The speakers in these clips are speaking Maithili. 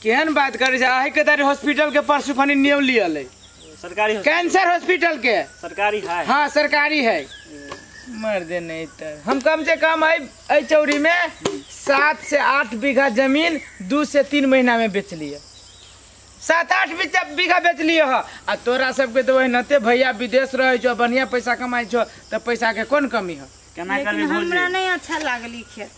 केहन बात करै छै अहि के तारी हॉस्पिटल के परसू खनी नियम लियल है सरकारी कैंसर हॉस्पिटल के सरकारी है। हाँ सरकारी है। मर दे नहीं तो हम कम से कम एहि चौरी में 7 से 8 बीघा जमीन 2 से 3 महीना में बेच लिए। 7-8 बीघा बेच लिए ह। आ तोरा सबके तो ओहिनाते भैया विदेश रहे छो बढ़िया पैसा कमाई छो तो पैसा के कोन कमी है। केना करबी भौजी? हमरा नहीं अच्छा लागली खेत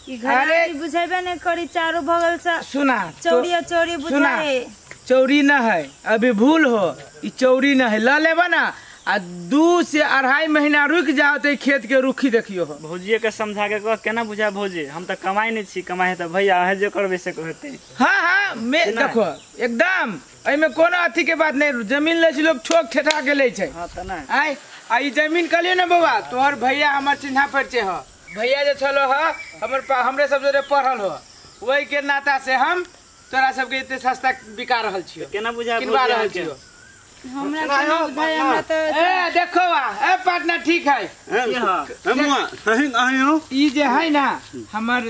ई घर बुझेबे नहीं करी चारो बगल से सुना चौरी चौरी बुझाए। चौरी न है अभी भूल हो ई चौरी न है ल लेबा ना आ 2 से 2.5 महीना रुक जाओ तो खेत के रुखी देखियो हो। भौजी के समझा के कह केना बुझा भौजी हम तो कमाई नहीं छी कमाई त भैया अहे जे करबे से होते। हाँ हाँ मैं देखो एकदम एमे कोनो अथी के बात नहीं जमीन ले छी लोग ठोक ठेठा के ले छै। हां त ना आय आ ई जमीन कहलियो ना बौआ तोहर भैया हमर चिन्हा परिचय ह भैया जे छलो ह हमर हमरे सब जोरे पढ़ल हो वही के नाता से हम तोरा सबके इतने सस्ता बिका रहल छियो। केना बुझा किनवा रहल छियो हमरा केना बुझाय हमरा तो ए देखो आ ए पार्टनर ठीक है। हां ई जे है ना हमर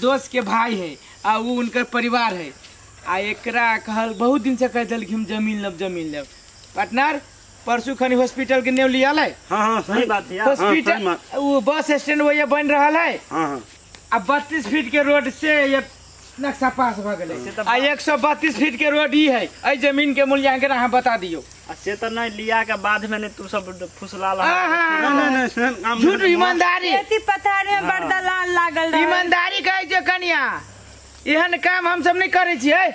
दोस्त के भाई है आ वो उनकर परिवार है आ एकरा कहल बहुत दिन से कह दल कि हम जमीन लब जमीन लब। पार्टनर परसू खनी हॉस्पिटल के नेव लियल है। हां हां सही बात है। हॉस्पिटल वो बस स्टैंड वही बन रहल है। हां हां आ 32 फीट के रोड से ये नक्शा पास भ गेलै आ 132 फीट के रोड ई है। एहि जमीन के मूल्यांकन अहाँ बता दियौ। आ से त नहीं लिया के बाद में नहीं तू सब फुसला ला। नहीं नहीं झूठ ईमानदारी खेती पथार में बड़ दलाल लागल रहे। ईमानदारी कहै छै कनिया एहन काम हम सब नहीं करै छियै।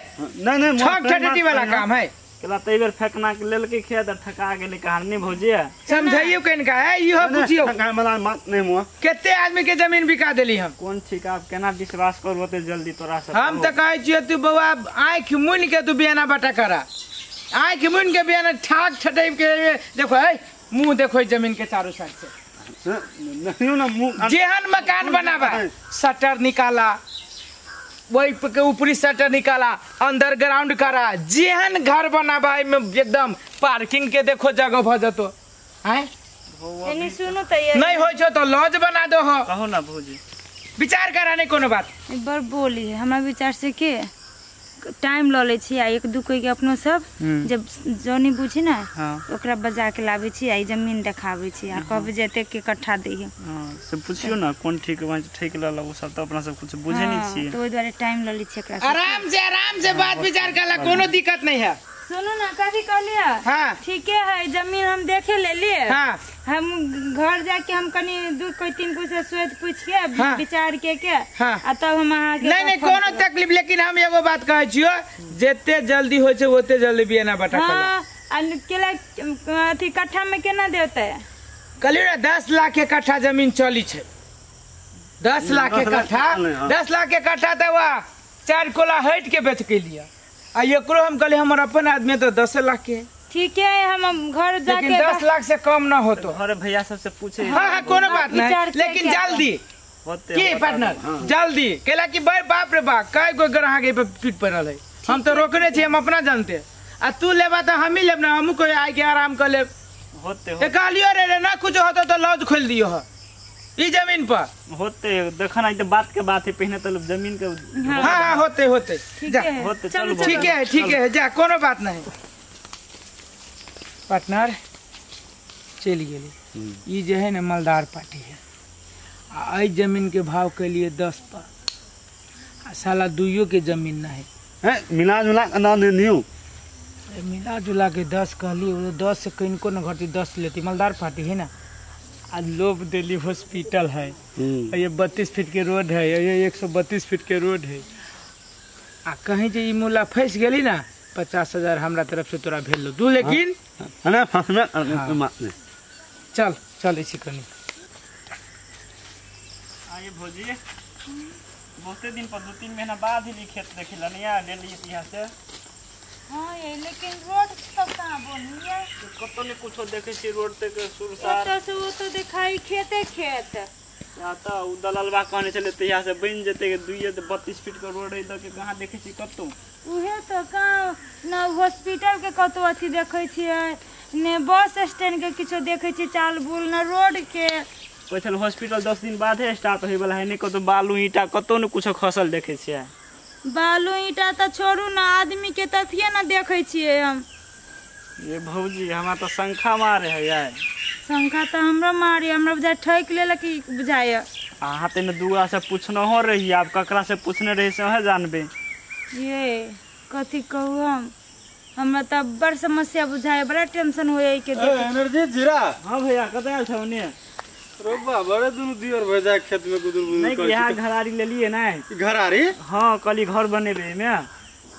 नहीं नहीं ठक ठटेटी वाला काम है। केला तई बेर फेकना के लेलके खेत ठका गेलै कहानी भौजी समझाइयो कनिका है इहो पुछियो नहीं मुआ कते आदमी के जमीन बिका देली हम कोन ठीक आप केना विश्वास करू ओते जल्दी तोरा से। हम त कहै छियो तू बौआ आँखि मुनि के तू बियाना बटा करा आँखि मुनि के बियाना ठाक ठटैब के देखो है मुँह देखो जमीन के चारू साइड से नहीं ना मुँह जेहन मकान बनाबा शटर निकाला वही के ऊपरी शटर निकाला अंडर ग्राउंड करा जेहन घर बनाबा में एकदम पार्किंग के देखो जगह भ जतो हैं एनी सुनो त नहीं होय छो तो लॉज बना दो हो। कहो ना भौजी विचार करा नहीं कोनो बात एक बार बोली हमरा विचार से के टाइम ल ले छी आ एक दू कोई के अपनो सब जब जोनी बुझी ना ओकरा बजा के लाबै छी आ ई जमीन देखाबै छी आ कब जेते के इकट्ठा दैय। हां से पुछियो ना कोन ठीक बा ठीक ल ल उ सब त अपना सब कुछ बुझे नहीं छी तो ओइ दुआरे टाइम ल लै छी एकरा से। आराम से बात विचार करला कोनो दिक्कत नहीं है। सुनो ना कथी कहलिए। हां ठीके है जमीन हम देखे लेलिए। हां हम घर जाके हम कनी 2 कोई 3 कोई से सोच पूछ के विचार के हाँ। आ तब हम अहाँ के नहीं नहीं कोनो तकलीफ लेकिन हम एगो बात कहै छियो जेते जल्दी होय छै ओते जल्दी बियाना बटा कर। हां आ केला अथी कट्ठा में केना देतै कहलियो ना 10 लाख के कट्ठा जमीन चली छै 10 लाख के कट्ठा 10 लाख के कट्ठा त वा 4 कोला हट के बेच के लिया आ एकरो हम कहले हमर अपन आदमी तो 10 लाख के ठीक है हम घर जाके लेकिन 10 लाख से कम ना हो तो अरे भैया सबसे पूछे। हाँ हाँ कोनो बात नहीं लेकिन जल्दी होते की पार्टनर जल्दी केला कि बड़ बाप रे बाप कई गो ग्राहक के पीट पड़ल है हम तो रोकने छी हम अपना जानते आ तू लेबा त हम ही लेब ना हमहू कोई आइ के आराम कर लेब होते ए कहलियो रे रे ना कुछ होतो तो लॉज खोल दियो हो ई जमीन पर होते देखा ना बात के बात है पहिने तो जमीन के। हाँ हाँ होते होते जा होते चलो ठीक है जा कोनो बात नहीं। पार्टनर चलि गेलै ई जे है ना मालदार पार्टी है आ एहि जमीन के भाव के लिए 10 पर आ साला दुइयो के जमीन ना है हैं मिला जुला ना नियो मिला जुला के 10 कहली 10 से कनिको न घटी 10 लेती मालदार पार्टी है ना। आ लोभ दिल्ली हॉस्पिटल है ये 32 फीट के रोड है ये 132 फीट के रोड है आ कहीं जे ई मुला फंस गेली ना 50,000 हमरा तरफ से तोरा भेल दू लेकिन अरे फंसमे चल चल इसी कनी आइए भौजी बहुते दिन पर 2-3 महीना बाद ही खेत देखिला नहीं आ ले ली यहाँ से। हां ये लेकिन रोड सब कहां बनिया कतो ने कुछो देखे छी रोड ते के सुरसार ओतो से ओ तो दिखाई खेते खेत या त उ दललबा कहने छले त यहाँ से बन जेते 2-32 फीट के रोड है त के कहां देखे छी कतो उहे तो कहां ना हॉस्पिटल के कतो अथी देखै छियै ने बस स्टैंड के किछो देखै छी चाल बुल ना रोड के कहै छल हॉस्पिटल 10 दिन बाद है स्टार्ट होय वाला है ने कतो बालू ईटा कतो ने कुछो खसल देखै छियै। बालू ईंटा तऽ छोड़ू ना, आदमी के तथिए ना देखै छियै हम। ये भौजी हमरा तऽ शंखा मारे है यार। शंखा तऽ हमरो मारे, हमरा बुझाय ठकि लेलक ई बुझाय। अहाँ तऽ दूआ से पूछनहो रही, आब ककरा से पूछने रही से वह जानबे। ये कथी कहू हम, हमरा तऽ बड़ समस्या बुझाय, बड़ा टेंशन होय के देख। एनर्जी जीरा। हां भैया कतऽ आयल छौ ने? रोबा बड़े दुनु दियर भए जाय खेत में गुदुर गुदुर। नहीं यहाँ घरारी लेलिए ना। घरारी? हां कली घर बनेबे में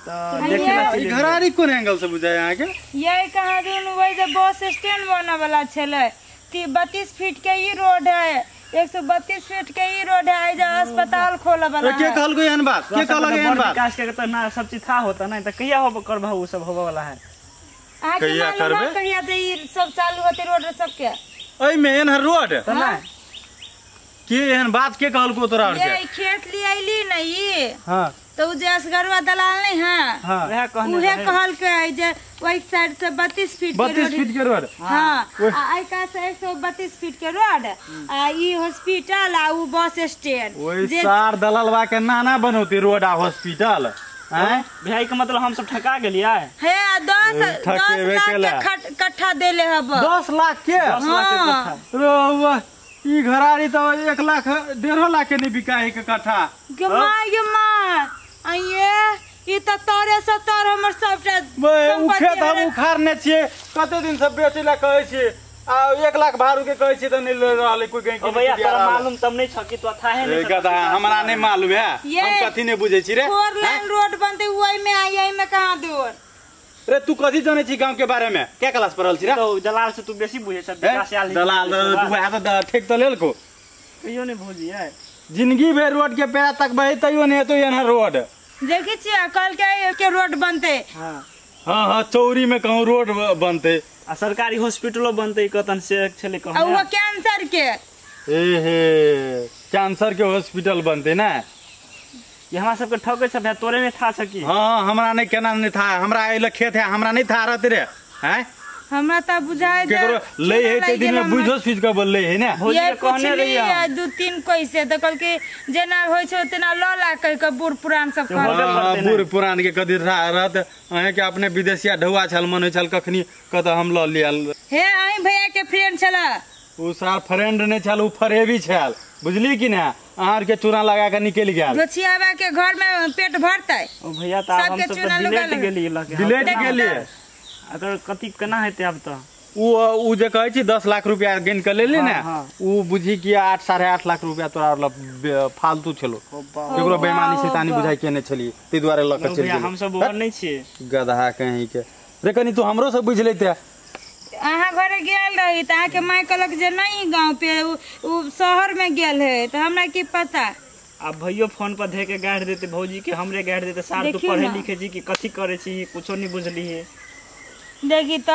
त देखे ला। ई घरारी कोन एंगल से बुझाय अहाँ के? ये कहां दिन वही जे बस स्टैंड बने वाला छलै, 32 फीट के ई रोड है, 132 फीट के ई रोड है, जे अस्पताल खोले वाला। के कहल को एहन बात? के कहल एहन बात? विकास के त ना सब चीज था होता नहीं त कहिया हो करबा उ सब होबे वाला है। कहिया करबे? कहिया जे ई सब चालू होते रोड सब के? एहि में एहन रोड त ना के एहन बात के कहल को तोरा? ये खेत ले आइली न ई। हां तो उ जे असगरवा दलाल नहीं है। हां वह कहने उहे कहल के जे ओइ साइड से 32 फीट के रोड, 32 फीट के रोड। हां आ आई का से 132 फीट के रोड आ ई हॉस्पिटल आ उ बस स्टैंड। ओइ सार दलालवा के नाना बनौती रोड आ हॉस्पिटल। हैं भाई के मतलब हम सब ठका गेलियै। हे 10 लाख के कट्ठा देले हब। 10 लाख के? 10 लाख के कट्ठा। रो ई घरारी तो 1 लाख 1.5 लाख के नहीं बिकाई के कट्ठा। गे मां गे मां आइए ई त तोरे से तोर हमर सबटा उ खेत हम उखाड़ने छियै, कते दिन से बेचै ला कहै छियै आ 1 लाख भारू के कहै छियै त नहीं ले रहलै कोई। गई ओ भैया तोरा मालूम तब नहीं छ कि तो था है नहीं? गधा हमरा नहीं मालूम है, हम कथि नहीं बुझै छी रे। 4 लाइन रोड बनते ओइ में आई आई में कहां दूर रे? तू कथि जानै छी गांव के बारे में? क्या क्लास पढ़ल छी रे? तो दलाल से तू बेसी बुझै छ, विकास आयल दलाल तू आ त ठेक त लेलको कहियो नहीं भौजी है। जिंदगी भर रोड के पैरा तक बहे तैयो नहीं हेतौ एहन रोड। देखै छियै कल के रोड बनते। हां हां हां चौरी में कहूं रोड बनते आ सरकारी हॉस्पिटलो बनते कतन से छले कहूं आ वो कैंसर के। ए हे कैंसर के हॉस्पिटल बनते ना। ये हमरा सबके ठकै छ भैया, तोरे नहीं था सकी? हां हमरा नहीं केना नहीं था, हमरा एले खेत है, हमरा नहीं था रहते रे। हैं हमरा त बुझाय दे केकरो ले है ते दिन में बुझो सुझ के बोलले है ना। भौजी के कहने रही हम 2-3 कैसे त कल के जेना होय छै तेना ल ला कह के बूढ़ पुरान सब कहल। बूढ़ पुरान के कदी रहत अहे के अपने विदेशिया ढौआ छल मन होय छल कखनी कत हम ल लियल। हे अही भैया के फ्रेंड छल उ सार, फ्रेंड नहीं छल उ फरेबी छल, बुझली कि ना? अहाँ के चूना लगा के निकल गेल। गोछियाबा के घर में पेट भरतै। ओ भैया त हम सब डिलेट गेली लके, डिलेट गेली। अगर कथि केना हेतै आब त? उ जे कहै छी 10 लाख रुपया गिन के लेली ने, उ बुझी कि 8 8.5 लाख रुपया तोरा फालतू छलो, केकरो बेईमानी शैतानी बुझाइ केने छली तै दुआरे ल के चलि गेली। हम सब ओहन नहीं छियै गधा कहीं के रे। कनी तू हमरो से बुझ लेते। अहाँ घरे गेल रही त अहाँ के माय कहलक जे नहीं गांव पे उ शहर में गेल है, त हमरा की पता। अब भैयो फोन पर धे के गाड़ देते भौजी के, हमरे गाड़ देते सार तू पढ़े लिखे छी कि कथि करे छी कुछो नहीं बुझली है। देखी त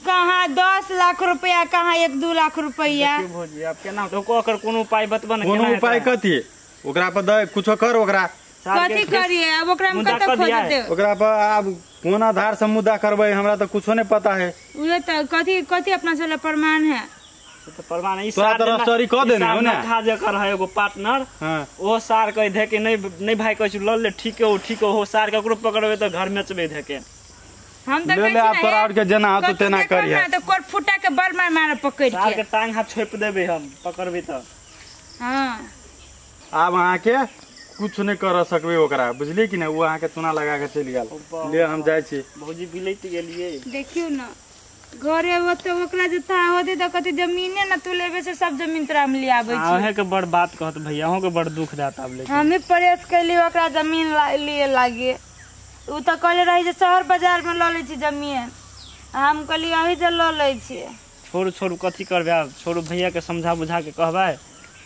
कहाँ 10 लाख रुपया कहाँ 1-2 लाख रुपया। भौजी अब केना तो ओकर कोनो उपाय बतबा न? कोनो उपाय कथि? ओकरा पर दे कुछो कर, ओकरा कथि करिए अब? ओकरा हम कत खोज दे ओकरा पर? अब कोन आधार से मुद्दा करबै हमरा त कुछो नहीं पता है। उहे त कथि कथि अपना से प्रमाण है? तो प्रमाण ई सार तरफ सॉरी क देने हो ना। था जकर है एगो पार्टनर। हां ओ सार कह दे के नहीं नहीं भाई कहै छी ल ले ठीक हो ठीक हो, सार के ओकरो पकड़बै त घर में चबे दे के। हम त ले ले आप तोरा और के जना हो तो तेना करिए। त कोर फुटा के बड़ मार मार पकड़ के सार के टांग हाथ छोप देबे हम पकड़बे त। हां आब अहाँ के कुछ नहीं कर सकबे ओकरा, बुझली कि ना? उ अहाँ के चूना लगा के चलि गेल। ले हम जाइ छी। भौजी बिलैत गेलियै। देखियौ न घरे ओते ओकरा जे था होते त कथि जमीने न तू लेबे से सब जमीन तोरा हम ले आबै छी। अहे के बड़ बात कहत भैया, अहूं के बड़ दुख दात आब। लेकिन हमें प्रेस कैली ओकरा जमीन लिए लागे। उ त कहले रही जे शहर बाजार में ल लै छी जमीन, हम कहली अही जे ल लै छी। छोड़ू छोड़ू कथि करबै आब, छोड़ू भैया के समझा बुझा के कहबै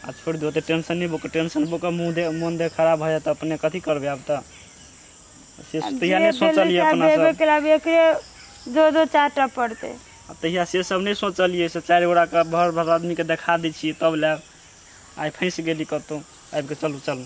आ छोड़ दो। ते टेंशन नहीं बोक, टेंशन बोक मुंह दे मन दे खराब हो जात अपने कथि करबै आब त। से तहिया नहीं सोचलिए अपना सब एकरे 2-2 चाटा पड़ते। आ तहिया से सब नहीं सोचलिए, से 4 गोरा के भर भर आदमी के देखा दै छियै तब लायब। आइ फँसि गेली कतौ आबि के। चलू चलू।